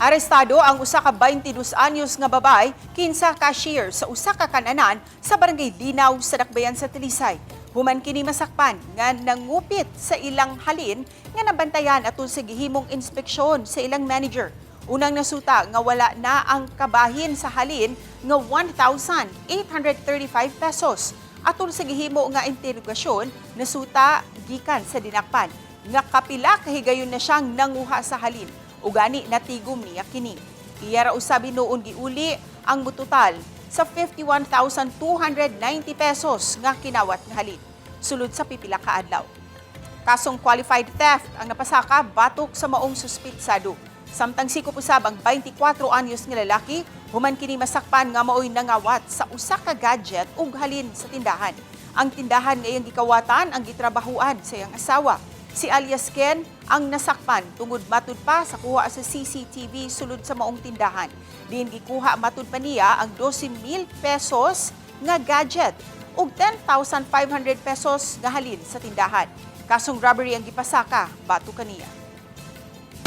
Arestado ang usa ka 22 anyos nga babae kinsa cashier sa usa ka kananan sa Barangay Dinaw sa Dakbayan sa Talisay. Human kini masakpan nga nangupit sa ilang halin nga nabantayan atol sa gihimong inspeksyon sa ilang manager. Unang nasuta nga wala na ang kabahin sa halin nga 1,835 pesos. Atol sa gihimo nga interogasyon, nasuta gikan sa dinakpan nga kapila kahigayon na siyang nanguha sa halin. Ugani natigom niya kini. Iya ra usab hinuon giuli ang mutotal sa 51,290 pesos nga kinawat nga halin sulod sa pipila ka adlaw. Kasong qualified theft ang napasaka batok sa maong suspitsado. Samtang sikop usab ang 24 anyos nga lalaki, human kini masakpan nga maoy nangawat sa usa ka gadget ug halin sa tindahan. Ang tindahan nga iyang gikawatan ang gitrabahuan sa iyang asawa. Si alias Ken ang nasakpan tungod matud pa sa kuha sa CCTV sulod sa maong tindahan. Diin gikuha matud pa niya ang 12,000 pesos nga gadget ug 10,500 pesos nga halin sa tindahan. Kasong robbery ang gipasaka batok kaniya.